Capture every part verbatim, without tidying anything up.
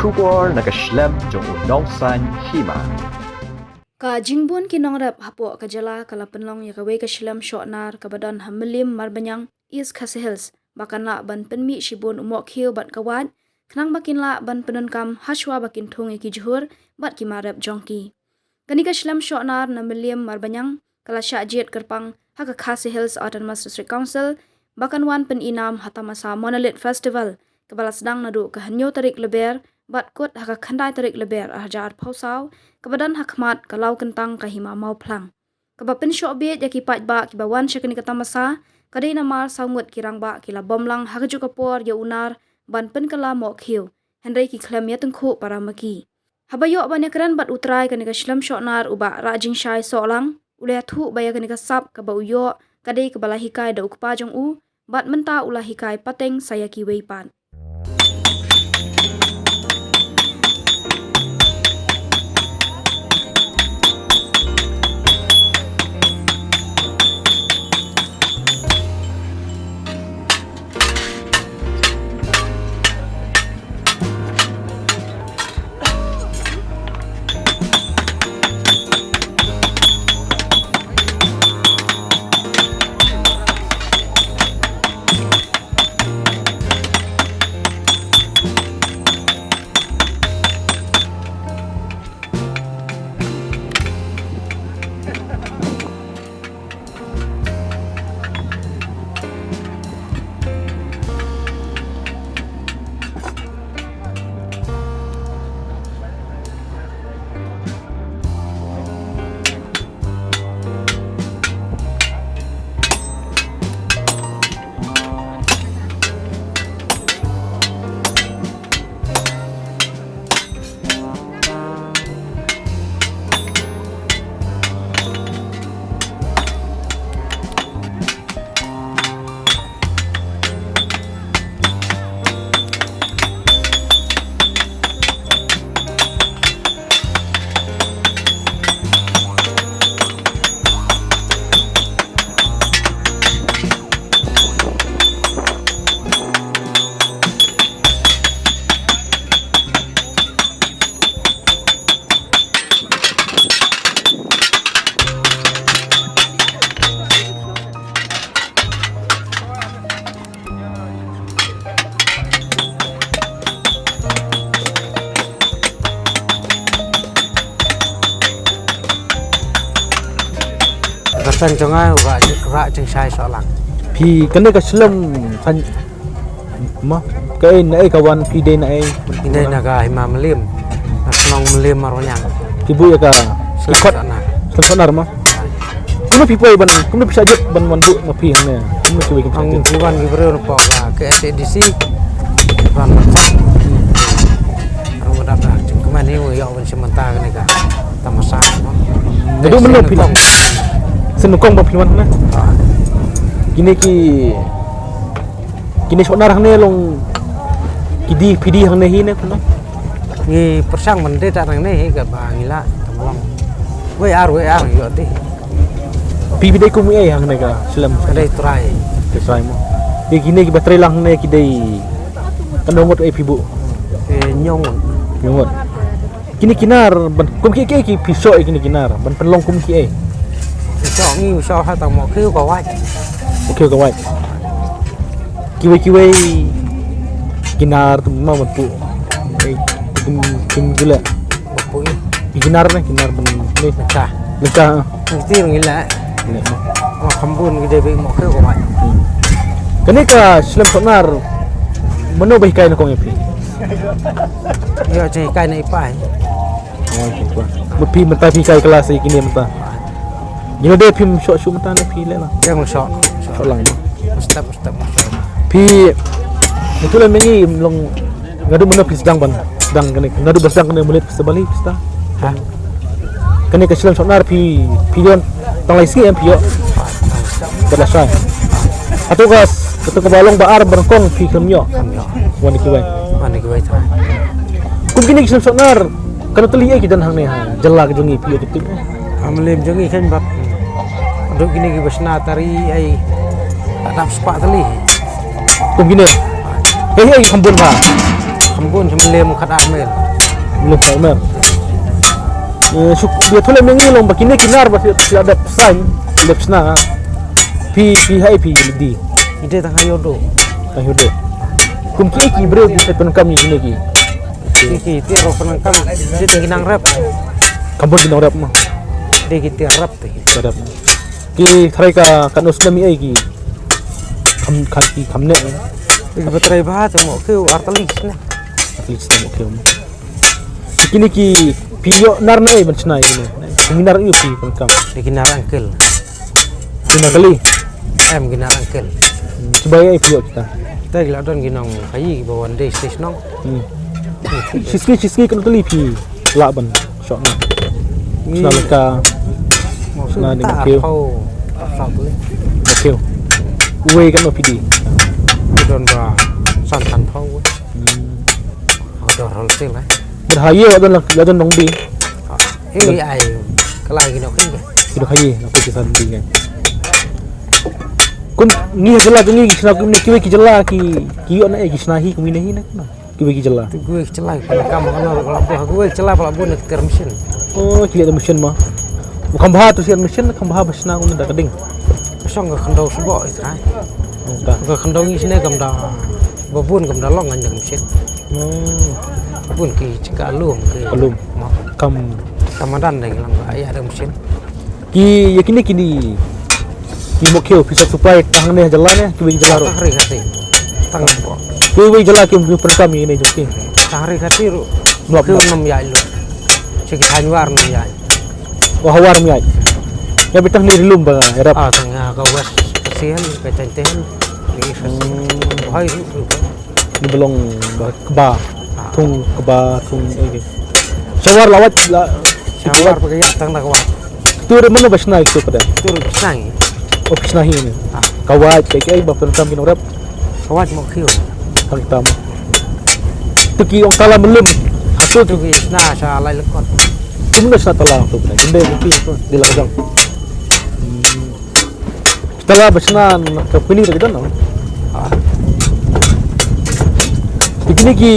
Khubor na ka shlem jong u Nongsaiñ Hima. Ka jingbun ki nongrep hapoh ka jylla ka la pynlong ïa kawei ka shlem shohnar kaba don ha Mylliem Marbaniang, East Khasi Hills, ba kan lah ban pynmih shibun u mohkhiew bad ka wait, khnang ba kin lah ban pyndonkam hashwa ba kin thung ïa ki jhur bad ki mar rep jong ki. Kane ka shlem shohnar na Mylliem Marbaniang ka la shah jied kyrpang ha ka Khasi Hills Autonomous District Council, ba kan wan pynïnam ha tamasa Monolith Festival, kaba la sdang naduh ka hynñiew tarik Lber bad kut ha ka khyndai tarik Lber arhajar arphew saw, kaba don ha khmat ka Lawkyntang ka Hima Mawphlang. Kaba pynshoh bieit ïa ki paidbah kiba wan sha kane ka tamasa ka dei namar saw ngut ki rangbah ki la bom lang ha kajuh ka por ïa u nar ban pynkylla mohkhiew, hynrei ki khlem ïatyngkhuh para ma ki. Haba ïoh ban ïakren bad U Trai kane ka shlem shohnar, u Bah Rajingshai Sohlang u la ïathuh ba ïa kane ka sap kaba u ïoh ka dei kaba la hikai da u kpa jong u, bad mynta u la hikai pateng sa ïa kiwei pat. Ka kyrteng jong nga u Rajingshai Sohlang. Phi kane ka shlem san ma, kaei naei ka wan, phi dei naei? Phi dei na ka Hima Mylliem, na shnong Mylliem Marbaniang. Phi buh ïa ka shlem shohnar. Shlem shohnar ma. Kumno phi poi ban, kumno phi shah jied ban wan buh ma phi hangne? Kumno phi wei kin shah jied? Phi wan ki briew na pok ka K S A D C. Wan ban sa. Wan ban dap da jingkmen hi u ïoh ban shim bynta kane ka tamasa. Naduh mynno phi wan? Sien nyngkong ba phi wan hangne. Kine ki Kine shohnar hangne long ki die, phi die hangne hi ne kumno? Ngi pyrshang ban die tad hangne hi kaba ngi lah, tang long. Wei ar, wei ar ïoh die. Phi, phi dei kum ei hangne ka shlem? Ka dei trai. Ka trai mo. Dei kine kiba trei lang hangne ki dei katno ngut ei phi buh? Eh, hynñiew ngut. Hynñiew ngut. Kine ki nar ban kum kiei kiei ki phi shoh ïa kine ki nar ban pynlong kum kiei? Phi shoh ngi, phi shoh ha tang mohkhiew ka wait. Mohkhiew ka wait. Kiwei kiwei ki nar tu ma ban buh. Ei, kim kim gila. Ban buh ïa ki nar ne, ki nar ban ne. Ka. Ka. Ngi tir ngi la. Ngi la. Wa kham bun ngi dei beit mohkhiew ka wait. Hmm. Kane ka shlem shohnar mano ba hikai na kong ïa phi? Ïa, jinghikai na i pa. Oh, jinghikai. Mut phi mynta phi hikai klas ïa kine mynta. Ngi la dei phim shoh shuh mynta ne phi leh lang? Ïa, ngam shoh. Shoh lang. Step, step. Phi, itu lah mengi long. Naduh mynno phi sdang ban sdang kane, naduh ba sdang kane Monolith Festival hi phi sdang? Ha? Kane ka shlem shohnar phi, phi don tang lai sngi em phi ïoh? Ka la shai. Hato ka, hato kaba long ba ar ba nyngkong phi khlem ïoh? Khlem ïoh. Wan kiwei. Wan kiwei trai. Kum kine ki shlem shohnar, katno tylli ei ki don hangne ha jylla ka jong ngi phi ïoh tip? Ha Mylliem jong ngi khein bad. Haduh kine kiba shna tari ei, la dap spah tylli. Kum kine. Hei, hei, kham bun ba. Kham bun. Mlem khat ar mel. Mlem khat ar mel. Eh, shu ïathuh lem ïa ngi long ba kine ki nar ba phi la dep sign, dep shna. Phi, phi hai phi di. Ide tang ha Ïewduh. Tang ha Ïewduh. Kum ki ki briew ki pyndonkam ïa kine ki. Ki ki tiar pyndonkam. Ide tang ki nongrep. Kam bun ki nongrep ma. Ide ki tiar rep te. Tiar rep. Ki trai ka, ka nus nami ai ki. Kam, kam ki kam ne. Ki ba trai ba te mo ki ar tali sne. Ar tali sne mo ki mo. Kine ki phi ïoh nar na ai ban shna ïa kine. Kine nar ïoh phi pyndonkam. Ide ki nar angkel. Kine nar kali. Em kine nar angkel. Hmm, kiba ïa phi ïoh kita. Kita ki la don ki nongkhaïi kiba wan dei stage nong. Hmm. Shiski, shiski kan tali phi lah ban shok na. Shna laka. Shna ni ta kiew. Pau. Satu. Kiew. Uwei kan phi di. Don ba san tan pau. Hmm. Order wholesale eh. Ber haye wa don la don nong bi. Ini ai. Kalai ki nongkhaïi. Ki nongkhaïi, nongkhaïi ki san bi kan. Kum ngi ha jylla ngi ki shna kum kiwei ki jylla ki ki ïoh na eh ki shna hi kum ine hi na. Kiwei ki jylla. Tu kiwei ki jylla ki pyndonkam ha kano ruh ka la bun, kiwei ki jylla pa la bun na ki tiar machine. Oh, ki leh da machine ma. U kham bha tu tiar machine, kham bha ba shna kumne da ka ding. Ka shong ka khyndew sboh i trai. Ka khyndew ngi shne kam da ba bun kam da long ngan da ka machine. Bun ki jaka lum ki. Lum. Kam. Kam madan da ngi long ka ïa da ka machine. Ki ïa kine kine ki mokhew phi sa supply tang ne jylla ne kiwei jylla ruh. Tang ri kati. Tang ko. Kiwei jylla ki pyrkam ïa kine jong ki. Tang ri kati ruh. Mlak kiwei nam ïa lu. Sha ki thaiñ war nam ïa. Oh, ha war nam ïa. Ïa bitang ne ri lum ba ïarap. Ah, tang ha ka west Khasi, ka Jaintia. Ri Khasi. Hai ruh. Ni ba long ba kba thung kba thung eh. Shawar la wait la. Shawar ba ka ïa tang da ka wait. Tu re mano ba shna tu pada. Tu re shna ngi. Oh, shna hi ni. Ah. Ka wait ke ke ba pyndonkam ki nongrep. Ka wait mo khiu. Tang tam. Tu ki ong tala mlem. Tu tu ki shna sha lai lekot. Tu mano shna tala tu pada. Jende tu ki tu di la jong. Hmm. Tala ba shna ka pini da gidan no. Ah. Kine ki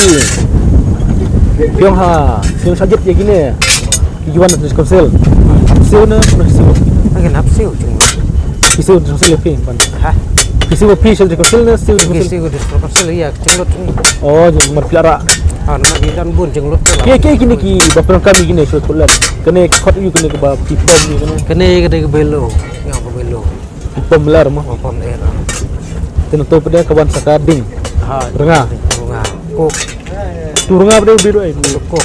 phi ong ha phi ong sa jet ïa kine ki wan na council. Hap siew na na siew. Ngi hap siew jong. Ki siew jong siew phi ban. Ha. Ki siew phi siew jong council na siew jong council. Siew jong council ïa jong lut. Oh, jong mar phi la ra. Ah, na ki dan bun jong lut. Ki ki kine ki ba phi ong kam kine siew lut. Kane ki khot ïa kine ki ba phi pom ïa kine. Kane ka dei ka belo. Nga ka belo. Pom ler mo. Pom ler. Tin to pede ka wan saka ding. Ha. Renga. Renga. Kok. Tu renga pede biru ai. Kok.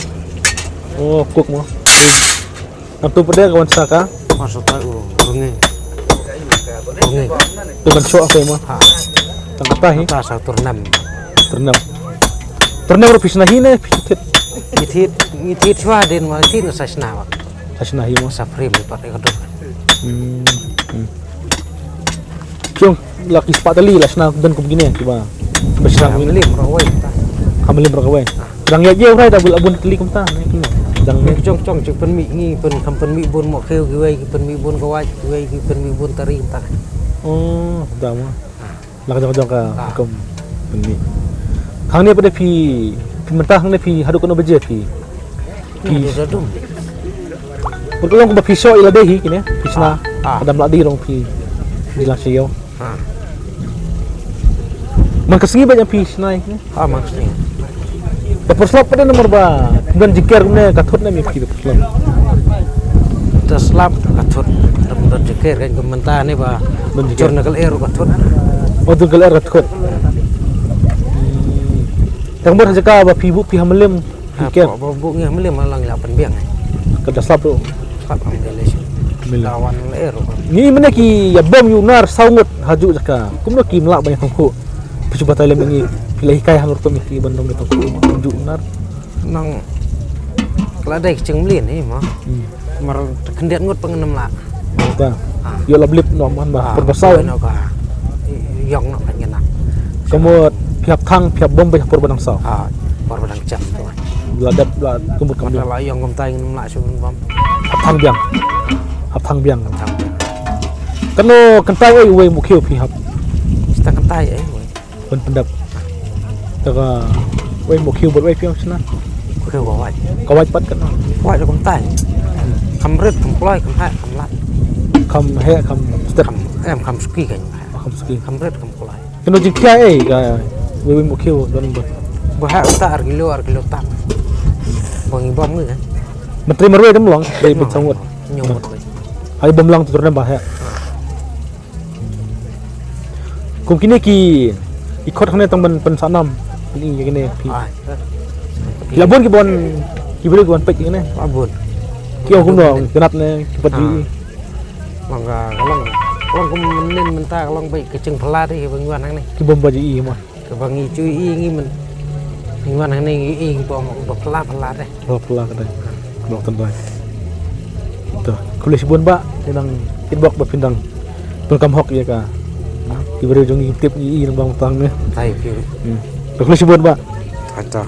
Oh, kok mo. Tin to pede ka wan saka. Masa ta u renga. Renga. Tu ban sok apa mo. Ha. Tang kata hi. Ta sa turnam. Turnam. Turnam ro phi shna hi ne phi thit. Phi thit, phi thit shwa den ma thit na sa shna wa. Sa shna hi mo. Sa frame pat ka dok. Hmm. Hmm. Kiong la ki spatali la shna don kum kine kiba. Ba shna kum kine. Lim ro wai. Kam lim ro wai. Dang ïa ïa rai da bul abun tali kumta ne kine. Dang ne jong jong jong pynmih ngi pyn kam pynmih bun mo kheu kiwei ki pynmih bun kawai kiwei ki pynmih bun tari kumta. Oh, da mo. La ka jong ka jong ka kum pynmih. Hangne pade phi phi mynta hangne phi haduh kano baje phi. Phi haduh. Pyrkhat long ba phi shoh ila dei hi kine phi shna. Adam la dei rong phi. Di la sha ïew. Man ka sngi ba phi shna hi kine. Ha man ka sngi. Ba por slap pade namar ba don jingker kumne ka thut ne mi phi ba por slap. Ta slap ka thut. Don jingker kan kumta ne ba. Don jingker. Jor na kal er ka thut. Oh, don kal er ka thut. Tang bor jaka ba phi bu phi hamlem. Phi ker. Ba bu ngi hamlem lang la pynbiang. Ka da slap tu. Slap hamlem. Lawan er. Ngi mene ki ïa bom ïu nar saw ngut haju jaka. Kumno ki mlak ba ïa tong khu. Phi cuba tai lem ngi phi la hikai hang rukom ki ban dong ki tong khu juk nar. Nang la dei ki cheng mlien hi mo. Mar khyndiat ngut pang nam la. Ba. Ïa la blip no man ba. Por ba saw no ba. Yong no kan kena. Kamut phi hap thang phi hap bom ba por ba dang saw. Ah, por ba dang jam tu. La dep la kumut kam. La yong kam tai nam la shu bom. Hap thang biang. Hap thang biang. Thang biang. Kano kan tai oi wei mukhiu phi hap. Sta kan tai oi wei. Pyn pyndap. Te ka Wei mo khiew bad wei phi ong shna. Khiew ka wait. Ka wait pat katno? Wait da kumtai. Kham rit, kham kloi, kham heh, kham lat. Kham heh, kham stet. Kham, em, kham suki kan. Ah, kham suki. Kham rit, kham kloi. Kano jingkhia ei ka wei wei mo khiew don ba. Ba heh ta ar kilo, ar kilo tam. Ba ngi bom ngi kan. Menteri marwei dem long, dari bet sangut. Nyomot wei. Hai bom lang tu ternem ba heh. Kum kine ki, ki khot hangne tang ban pynsah nam. Pyn-i ïa kine phi. Ai. Ki la bun ki ban, ki briew ki ban peit ïa kine. La bun. Ki ong kumno, ki nat ne ki pat. Ah. Ïohi. Long ka, ka long, ka long kum mynnin mynta ka long beit ka jingphylla te kiba ngi wan hangne. Ki bym pat ïohi mo. Kaba ngi ju ïohi ngi myn. Ngi wan hangne ngi ïohi kiba ong ba phylla phylla te. Ba phylla ka dei. Ba tang dei. To, khublei shibun bah, te nang kitbok ba phin dang pyndonkam hok ïa ka. Ki briew jong ngi kim tip ngi i nang bang tang ne. Thank you. Hmm. To, khublei shibun bah. Ata.